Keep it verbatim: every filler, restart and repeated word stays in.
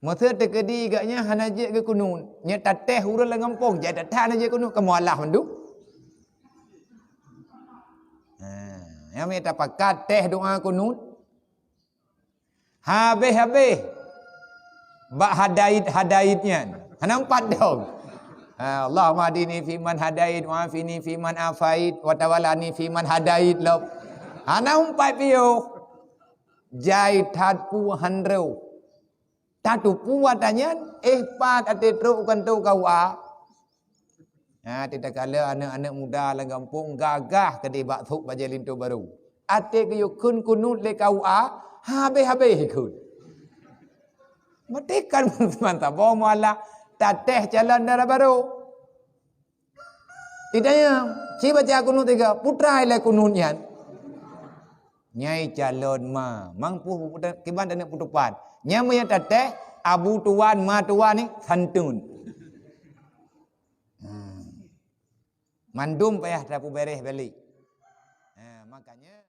Masa teukeudi gak nyan hana jeuet geukunut. Nyan tatéh ureuëng lam gampông, jai that-that hana jeuet kunut, kamoe alah mandum. Ha, nyang mita tapakat téh doa kunut. Habéh-habéh bak hadait-hadait nyan. Hana empat dong. Ha, Allahumma hadini fi man hadait, wa afini fi man afait, wa tawallani fi man hadait lom. Hana empat piôh. Jai that pue handreue. Tateupeue ata nyan, eh, pat até trok u kantô K U A. Ha, teutakala aneuk-aneuk muda lam gampông gagah keudeh bak sôk bajée linto barô. Até geuyue kheun kunut lé K U A, habéh-habéh kheun. Meutekan meusaboh mualah tatéh calon dara barô. Ditanya, "Ci baca kunut tiga, putra ilai kunut nyan." Nyai calon ma, mampu kiban dan peutupat. Nyang meunyo tatéh, abu tuan, ma tuan ni santun. Hmm. Mandum payah tapeuberes balik. Ha, makanya